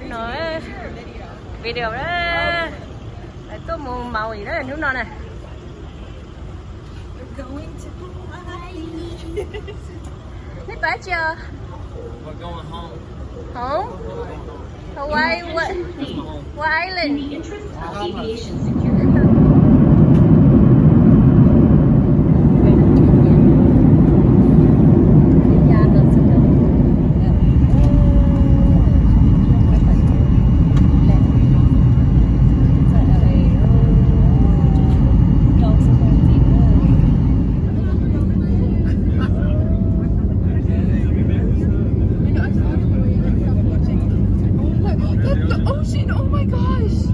No video na, tuaj mus Maui na hnub no na. Neb pab tsi os? Home? Hawaii, what, what island? Oh my, that's the ocean. Oh my gosh.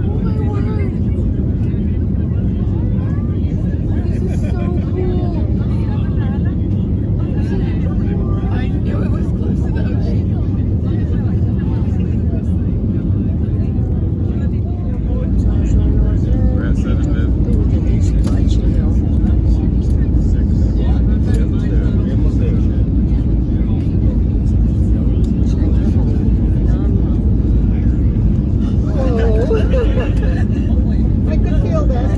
Oh my word. This is so cool. I knew it was close to the ocean. We're at seven fifty. I could feel that.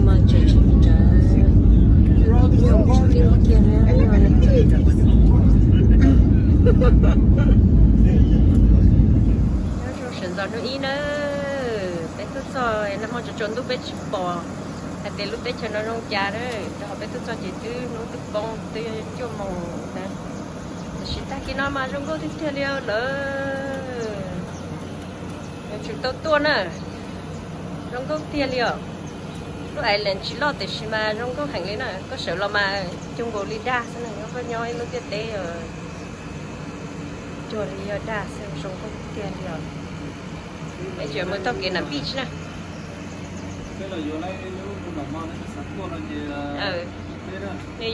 Sawv ntxov hnub ib na, peb tuaj txog nag hmo tsaus ntuj peb tsis pom hais tias lub teb chaws no zoo cas na, rau qhov peb tuaj txog ces twb hnub twb poob twb cuaj moos na. Tiam sis tag kis no mas zoo nkauj tiag tiag li lawm. Yuav tsum tau tuaj na, zoo nkauj tiag li os. Lub island tsis loj tiam sis mas zoo nkauj heev li na, koj sawv los mas cuag nkaus li dag xwb na, koj nyob ib lub ntiaj teb cuag li yog dag xwb, zoo nkauj tiag li os. Peb tseem mus taug kev nram beach na. Nws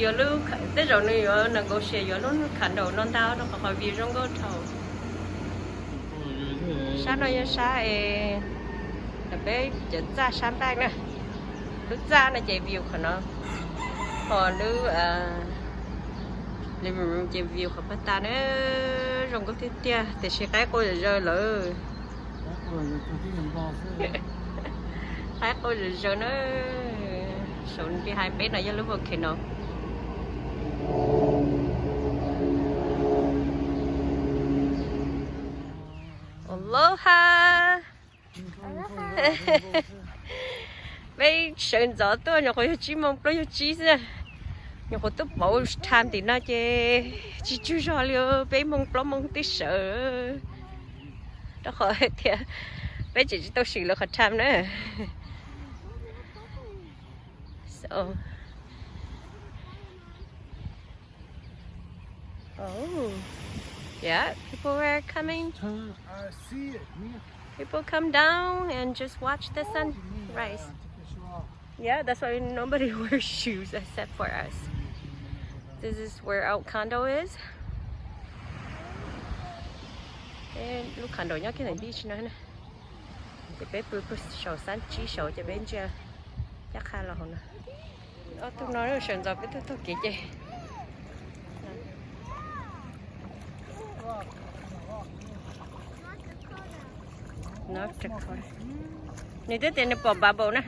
yuav lub, tej zaum nws yuav negotiate yuav lub condo no ntag rau qhov view zoo nkauj dhau. Sab no yog sab es peb cov txaj sab npaj na. Lub txaj no ces view qhov no, ho lub living room ces view qhov pag tas na. Zoo nkauj tiag tiag tiam sis qaib qua zawv zawv lawm. Qaib qua zawv zawv na. Saum behind peb no yog lub volcano. Aloha. Peb sawv ntxov tuaj nyuam qhuav yog tsib moos plaub yog tsib xwb. Nyuam qhuav tuaj pauv time tim no ces tsis tsug zog li, peb moos plaub moos twb sawv. Rau qhov tias peb tseem tsis tau swm lawv qhov time na. So, oh, yeah, people were coming. People come down and just watch the sunrise. Yeah, that's why nobody wears shoes except for us. This is where our condo is. Lub condo nyob kiag ntawm beach no na. Ces peb pw saum xab tsib saud ces peb ntsia caj qha los hauv no. Ob tug no sawv ntxov peb tug taug kev ces. Nws twb tias nws pom bubble na.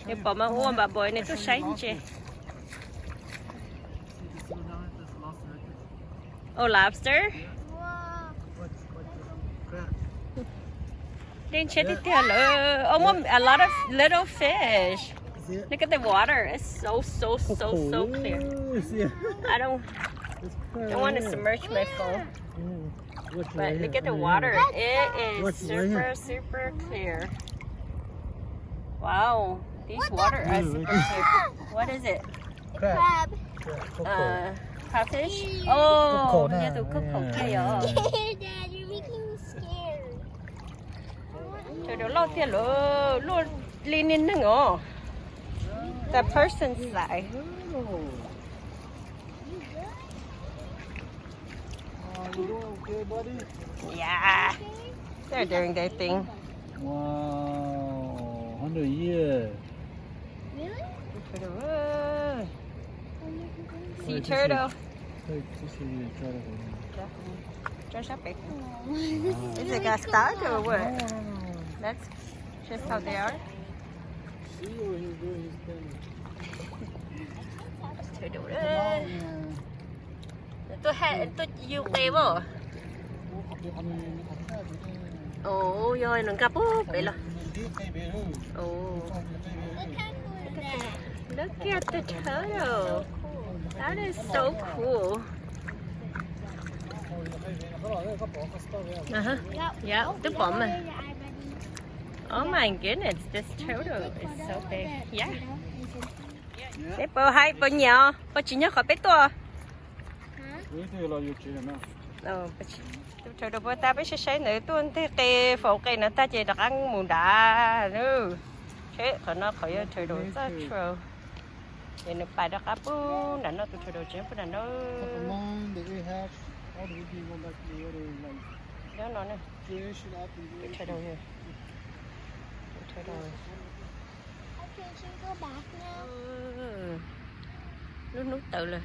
Nws pom mas ua bubble nws tuaj saib ntses. Oh, lobster. Dej ntshiab tiag tiag lawm. Almost a lot of little fish. Look at the water. It's so, so, so, so clear. I don't, don't want to submerge my phone. But look at the water. It is super, super clear. Wow, these water are super clear. What is it? Crab. Crab. Uh, crawfish? Oh, yeah, the coco kia yog. Scared, Dad. You're making me scared. Sawv daws loj tiag lawm, luaj li niag neeg os. The person size. Yeah, they're doing their thing. Wow, hundred years. Sea turtle. Tso sab pem. Is it got stuck or what? That's just how they are. Tuaj, tuaj yug qe as. Ov, yog nws nkag puag pem los. Look at the turtle. That is so cool. Yep, twb pom mas. Oh my goodness, this turtle is so big. Yeah. Peb puas hais puas nyiam os, puas tsim nyog qhov peb tuaj? Tus turtle puas tas peb saib saib ntawd tuaj nteg qe faus qe no tag ces rov qab mus nrad. Seb qhov no qhov yog turtle txaj turtle. Ces nws pais rov qab puag nram no, tus turtle tseem puag nram no. Nyob no na. Tus turtle. Tus turtle. Lub hnub tawm lawm.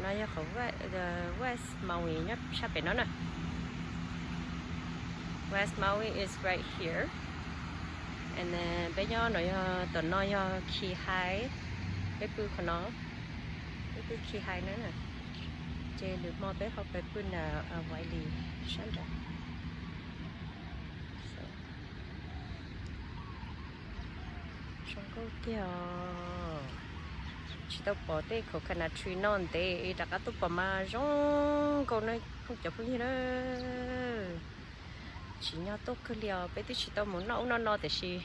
No yog qhov West Maui nyob sab pem no na. West Maui is right here. And then peb nyob no yog, tom no yog Kihei. Peb pw qhov no, peb pw Kihei na. Ces lwm hmo peb ho pais pw nram Wailea sab nrad. Zoo nkauj tiag os. Tsis tau pom tej coconut tree no ntev, rov qab tuaj pom mas zoo nkauj na cov phooj ywg na. Tsim nyog tuaj kawg li os, peb twb tsis tau mus noj ub noj no tiam sis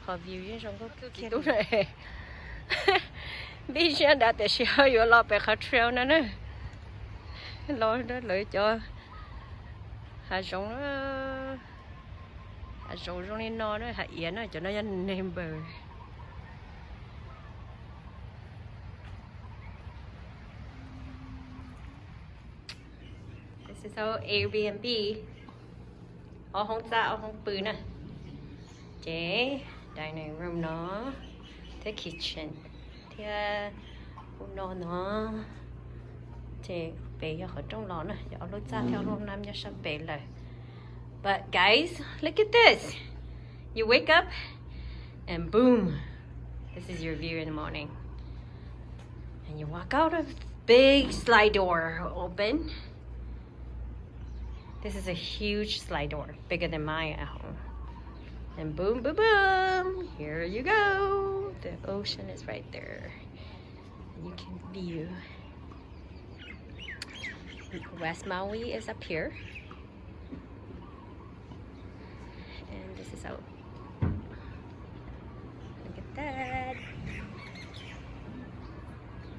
qhov view yeej zoo nkauj kawg kiag tub na. Npij siab nrad tiam sis ho yuav los pem qhov trail no na. Los lawv cov hav zoov, hav zoov zoo li no na, hav iav na, cov no yog neighbor. This is our Airbnb. Ob hoob txaj ob hoob pw na. Ces dining room no thiab kitchen thiab ub no no. Ces pem yog qhov rooj los na, yog ob lub txaj thiab ob lub nab nyob sab pem lawm. But guys, look at this. You wake up and boom, this is your view in the morning. And you walk out of big slide door open. This is a huge slide door, bigger than mine at home. And boom, boom, boom, here you go. The ocean is right there. And you can view. West Maui is up here. And this is out. Look at that.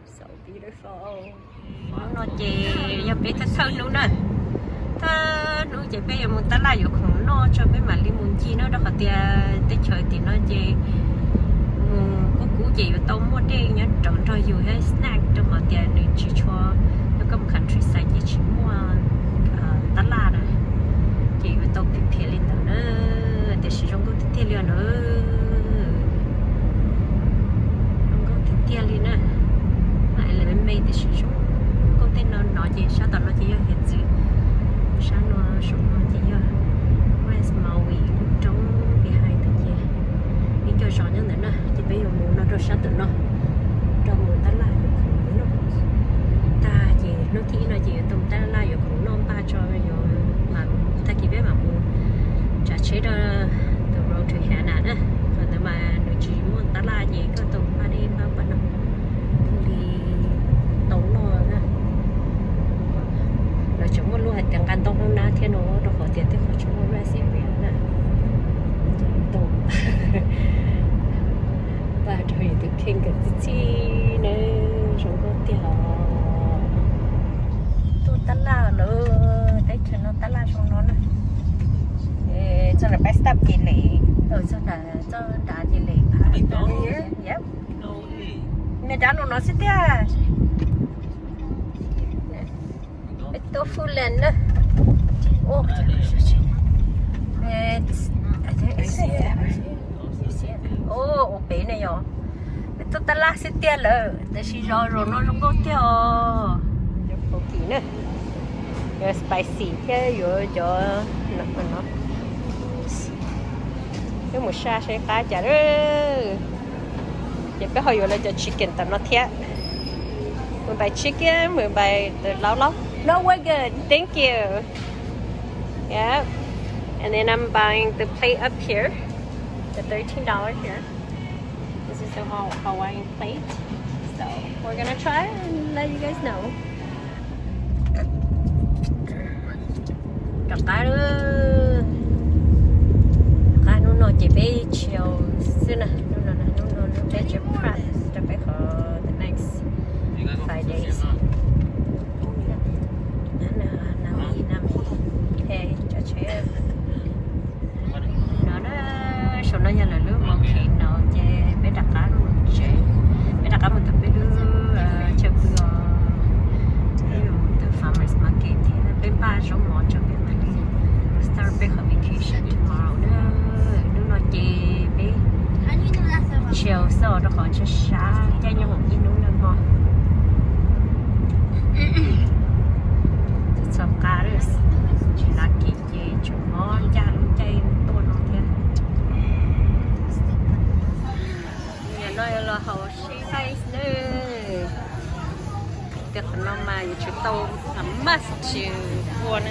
So beautiful. Hnub no ces yog peb thawj thawj hnub na. Thawj hnub ces peb yuav mus tab laj yuav khoom noj tso peb mam li mus ncig na, rau qhov tias teb chaws tim no ces mus kub kub ces yuav tau muaj dej nyob rau nrog yus thiab snack, rau qhov tias nws tsis tshua, yog koj mus countryside ces tsis muaj tab laj na, ces yuav tau phiv phiav li ntawd na. Tiam sis zoo nkauj tiag tiag li os na. Zoo nkauj tiag tiag li na. Mas lawv me me tiam sis zoo nkauj. Tej no no ces sab tom no ces yog hiav txwv, sab no saum no ces yog West Maui lub roob behind ntawd ces ib co zos nyob ntawd na. Ces peb yuav mus no rau sab tom no, rau mus tab laj yuav khoom noj tag ces hnub thib ib no ces yuav tau mus tab laj yuav khoom noj npaj tso, yuav mas tag kis peb mam mus tsav tsheb rau tus road to Hana na. Qhov ntawd mas nws tsis muaj tab laj ces koj tau npaj dej npaj npaj no thiaj li tau noj na. Lawv tseem muaj lub hais tias nqa ntoo hauv nab thiab no rau qhov tias tej qhov tsis muaj rest area na. Tau npaj rau yus tus kheej kom txi txi na. Zoo nkauj tiag os. Tuaj tab laj lawm, teb chaws no tab laj zoo no na. Txog nram bus stop ces lem, txog nram, txog nrad ces lem. Yep. Me dab no no xwb tiag. Peb tuaj Foodland na. Ua, Tab laj xwb tiag lawm, tab sis zos zaum no zoo nkauj tiag os. Cov phoki na, yuav spicy thiab yuav cov no no. Peb mus saj saib qab cas. Ces peb ho yuav lawv cov chicken tom no thiab. Mười bảy chicken, mười bảy tờ lau lau. No, we're good. Thank you. Yep. And then I'm buying the plate up here. The thirteen dollars here. This is the Haw- Hawaiian plate. So we're gonna try and let you guys know. Rov qab, rov qab hnub no ces peb chill xwb na. Hnub no, hnub no peb tseem prep rau peb qhov the next five days. Nam ib nam ib, cov tsheb no na, saum no yog lawv lub monkey no ces peb rov qab mus tsev, peb rov qab mus tom peb lub chaw pw os. Peb yuav mus tom farmers market thiab peb npaj zaub mov tso peb mam li start peb qhov vacation tomorrow na. Hnub no ces peb chill xwb os rau qhov tshav tshav caij nyob ib hnub nag hmo. Txog qab lawm, tsis lav kev ces tseem mob ncaj lub caij tuaj no thiab. Nim no yuav los haus sib face na. Tias qhov no mas yuav tsum tau a mask to ua na.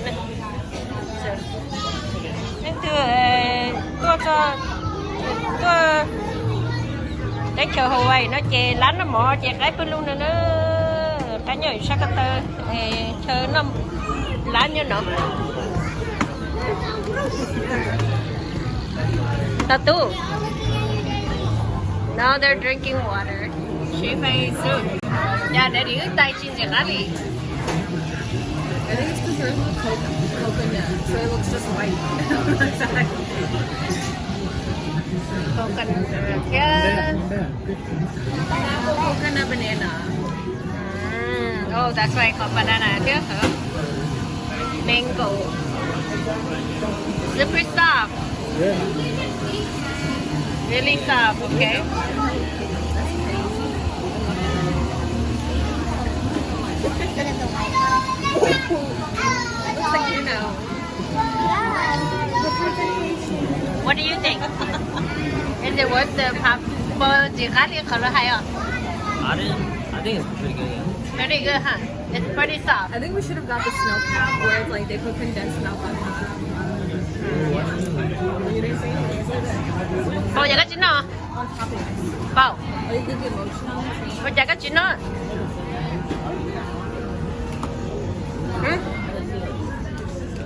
Leej twg tuaj, tuaj teb chaws Hawaii no ces lab noj mov ces qaib pw lug no na. Qaib nyob sab ko taw, chaw noj lab nyob no. Tau tub. Now they're drinking water. Sib face xwb. Yog daddy wb tais tsis ntxim qab li. I think it's because they're in the co- coconut, so it looks just white. Coconut thiab. Coconut banana. Mm, oh, that's why it's called banana thiab hả? Mango. Super soft. Yeah. Really soft, okay. Looks like you know. What do you think? Is it worth the pop? Pos tsis qab li qhov lawv hais os. I think, I think it's pretty good, yeah. Pretty good, huh? It's pretty soft. I think we should have got the snow cap where it's like they put condensed milk on top. Pos yog koj tsis noj? Pau. Ua cas koj tsis noj?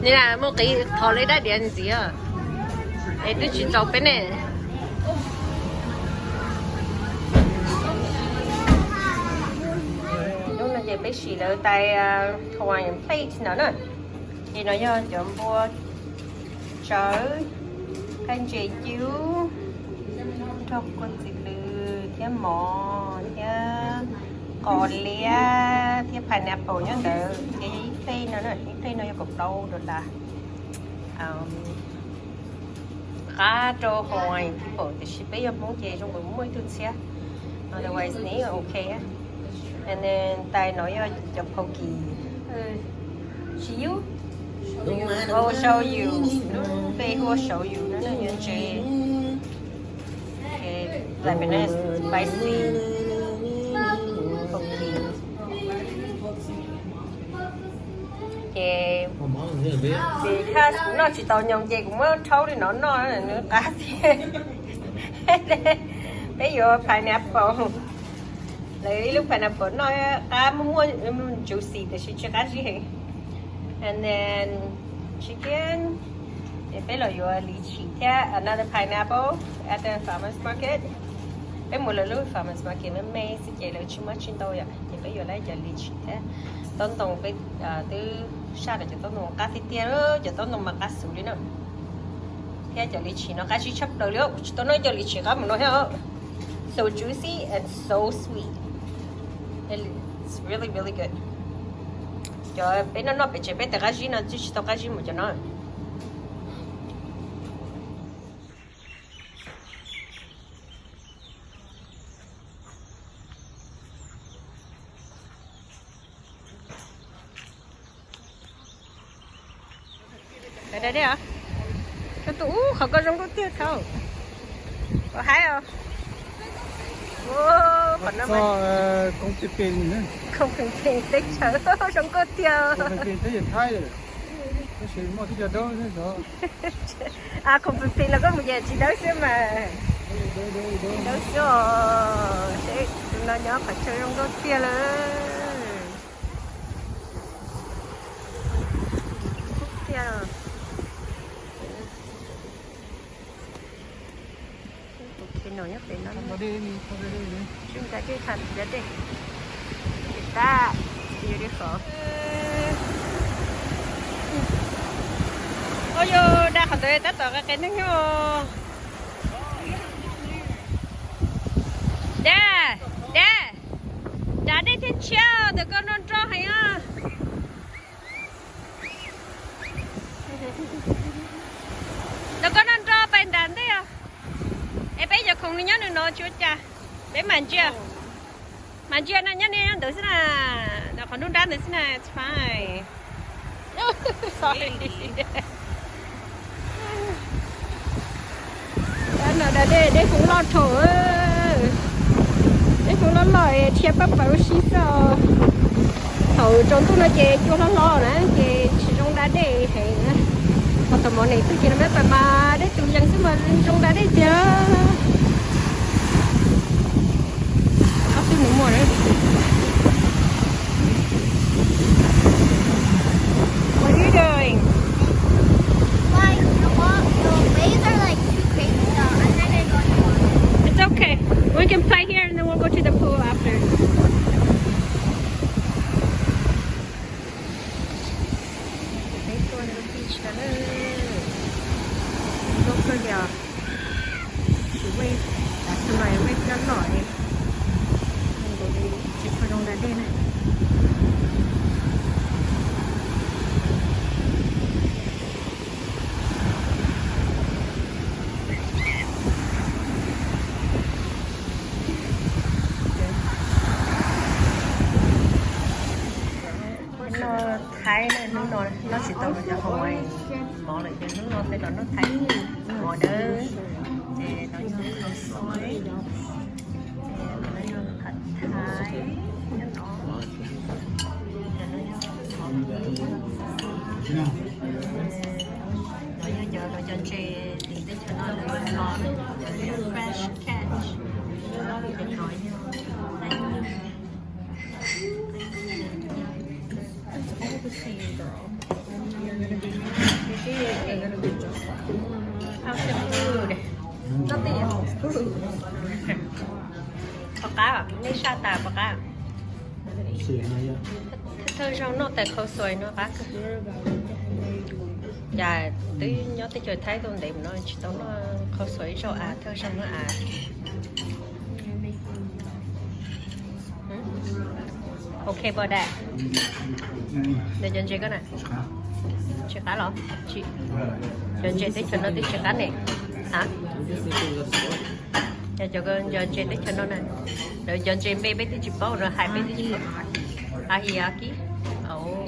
Nim muaj qis thov li dab diav ntxiv, es twb tsis txaus peb ne. Hnub no ces peb sim lawv tais Hawaiian plate no na. Ces no yog cov npua tsawv, nqaij ntses cub, nrog kua txiv lws thiab mov thiab qos liab thiab pineapple nyob ntawd. Ces ib plate no, ib plate no yog kaum plaub dollar. Qab rau Hawaiian people tiam sis peb yog Hmoob ces zoo nkaus muaj ib tug txhiab. Otherwise nws ok. And then tais no yog cov phoki. Tsis yub. Hu shoyu, lub npe hu shoyu no yog ntses. Lebanese spicy phoki. Ces kuv noj tsis tau nyoos ces kuv muab rhaub li no noj nws qab thiab. Peb yuav pineapple, lawv ib lub pineapple noj qab muaj muaj juicy tiam sis tsis qab zib heev. And then chicken, ces peb los yuav lis chim thiab another pineapple at the farmers market. Peb mus lawv lub farmers market me me xwb ces lawv tsis muab tsis ntau yom, ces peb yuav lawv cov lis chim thiab taub ntoo. Peb twb saj lawv cov taub ntoo qab tiag tiag, cov taub ntoo mas qab xwb li na. Thiab cov lis chim no qab zib tshaj plaws li, kuv tsis tau noj cov lis chim qab mus no thiab. So juicy and so sweet. It's really, really good. Cov peb noj noj pem tsev peb tais qab zib no twb tsis tau qab zib mus cov no. Da dej os. Koj tuaj ub, qhov ko zoo nkauj tiag thaum. Ua haib os. Qhov no khoom pheem pheem teb chaws zoo nkauj tiag. Khoom pheem pheem los koj mus yam tsis dawb xwb mas. Dawb xwb os. Seb tus no nyob qhov chaw zoo nkauj tiag lawm. Tiag. Tus khe no nyob pem no. Tswj da dej, tswj da dej. Ces tab, yus li qhov. Ua yus da qhov ntawd tab tom qe qe neeg nyob. Da, da, da dej thiab tshiab, ntawm ko nrog nrog heev os. Ntawm ko nrog nrog pais nram ntej os. Es peb cov khoom nws nyob nws no tsis ua cas. Peb mam ntsia. Mam ntsia no nyob niaj ntawd xwb na. Ntawm qhov nruab nrab ntawd xwb na, it's fine. Sorry. Dab no da dej, dej kub loj dhau. Dej kub loj loj dhia pab pawg ua si xwb os. Thaum tsaus ntuj no ces cua hlob hlob na ces tsis zoo da dej heev. Ho thaum mov nim twg ces no pab pawg mas dej tus yees xwb mas zoo da dej tiag. Ob tug nws muaj na. What are you doing? Like, the wa-, the waves are, like, too crazy, so I'm not gonna go in the water. It's okay. We can play here and then we'll go to the pool after. Peb tuaj ntu beach no na. Zoo kawg li os. Tsis wave, tsis mas wave loj loj li. Nkaus li tsis tshua zoo da dej na. No Thaib na, hnub no noj tsis tau cov Hawaiian mov lawm ces hnub no peb los noj Thaib mov dawb, ces no yog khaub xaib, ces no yog phaj thaib, no yog ntses, no yog cov, cov ntses tim teb chaws no lawv los, cov fresh catch, ces no yog Thaib. It's all the same, girl. How's the food? Nothing else. Pom qab, nej saj tas pom qab. Thawj zaug noj tais khaub xaib no qab kawg. Cas twb nyob teb chaws Thaib tau ntev mus no tsis tau noj khaub xaib ib zaug av, thawj zaug noj av. Ok, pom dam. Ntawm cov ntses ko na. Tsis qab los? Cov ntses teb chaws no twb tsis qab ne. Ha? Cov, cov ntses teb chaws no na. Lawv cov ntses npe peb twb tsis paub no, hais peb twb tsis paub. Ahiaki. Oh.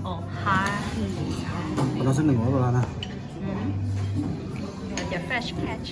Oh, ha. Cov fresh catch.